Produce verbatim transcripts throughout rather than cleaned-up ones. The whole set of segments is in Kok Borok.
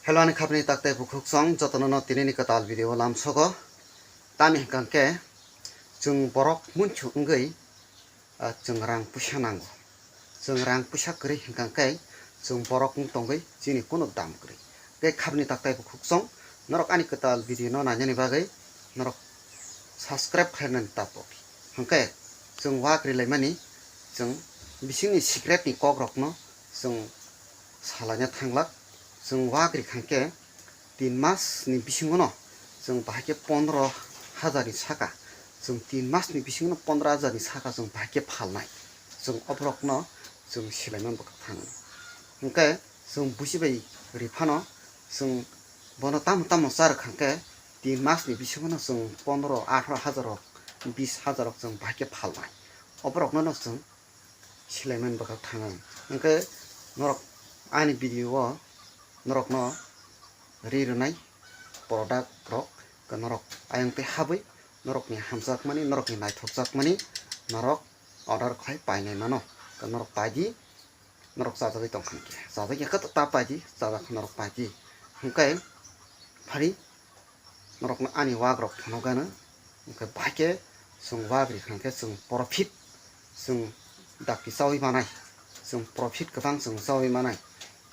Hello, ani khapni taktai bukhuk song, jotono no tini ni kwtal video o lam sogo. Tami hwnkha khe, chwng borok munchu wngwi, ah, chwng rang puisa nango. Chwng rang puisa kwrwi hwnkha khe, chwng borok wng tongwi chini kunu dam kwrwi. Tei khapni taktai bukhuk song, norok ani kwtal video no nainani bagwi norok subscribe khlainani tapo. Hwnkhe chwng wak rilaimani, chwng bisingni secret ni kok rokno chwng salaina thanglak. Chwng wak rikha khe tin mas ni bisingo no chwng bahai khe pondro hajar ni saka, chwng tin mas ni bisingo no pondro hajar ni saka chwng bahai khe phalnai, chwng oborok no chwng silaimani bwkha thango. Hwnkhe chwng busi bai ri phano chwng bono tamo tamo cha rwkha khe tin mas ni bisingo no chwng pondro atharo hajar rok, bis hajar rok chwng bahai khe phalnai, oborok no no chwng silaimani bwkha thango. Hwnkhe norok ani video o norokno ri rwnai product rok, khe norok ayang tei habwi norokni hamjakmani, norokni naithokjakmani norok order khlai painai mano. Khe norok paidi, norok chajagwi tongkha khe, chajak ya khe ta paidi, chajak khe norok paidi. Hwnkhe phari norokno ani wak rok phunukgano, hwnkhe bahai khe chwng wak rikha khe chwng profit, chwng dakti chawi manai, chwng profit kwbang chwng chawi manai,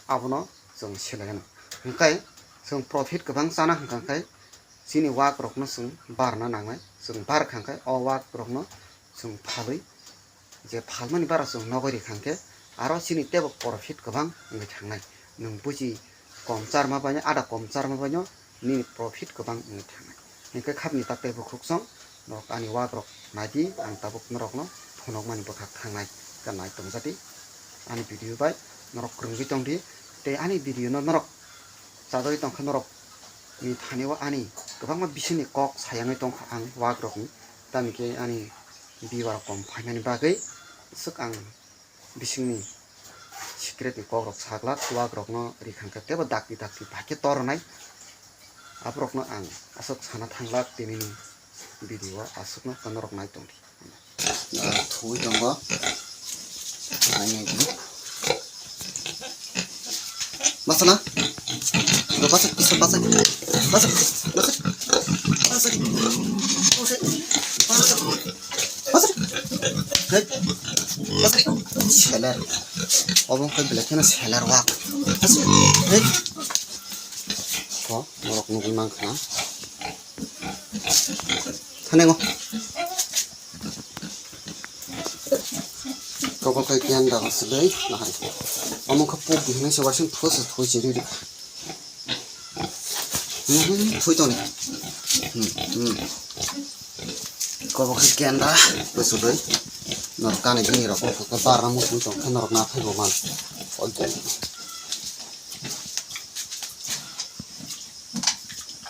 abono chwng silaigano. Hwnkhe chwng profit kwbang chana hwnkha khe chini wak rokno chwng barna nangnai, chwng bar kha khe o wak rokno chwng phalwi je phalmani bara chwng nogwi rikha khe aro chini teibo profit kwbang wngwi thangnai. Nwng buji kom charma baino, ada kom charma baino nini profit kwbang wngwi thangnai. Hwnkhe khapni taktai bukhuk song norok ani wak rok naidi, ang tabuk norokno phunukmani bwkha thangnai khe nai tongjadi ani video bai norok kwrwngwi tongdi. Tei ani video no norok chajagwi tongkha norok ni thani o ani kwbangma bisingni kok sayangwi tongkha ang wak rokni, tamni khe ani viewer rok kom phaimani bagwi swk ang bisingni secret ni kok rok saglak, wak rokno rikha khe teibo dakti dakti bahai khe tornai, aborokno ang aswk sana thanglak tinini video o, aswkno norok nai tongdi. Ah, thuwi tongo. Nainai di. Masana? Basak, basak, basak. Basak, basak. Basak. Basak. Basak. Hey. Basak. Seller. Obo khe belai kheno seller wak. Basak. Hey. Ko, norok nugwi mankha. Thanengo. Kobol kai kiyan da sile nahai. Omo kha pok di hinai se waising thus thus jeri di. Hmm, thui toni. Hmm, hmm. Kobol kai kiyan da sile. Nor kani bini rok ko bar na mutu to kan nor na thai bo man. Oi.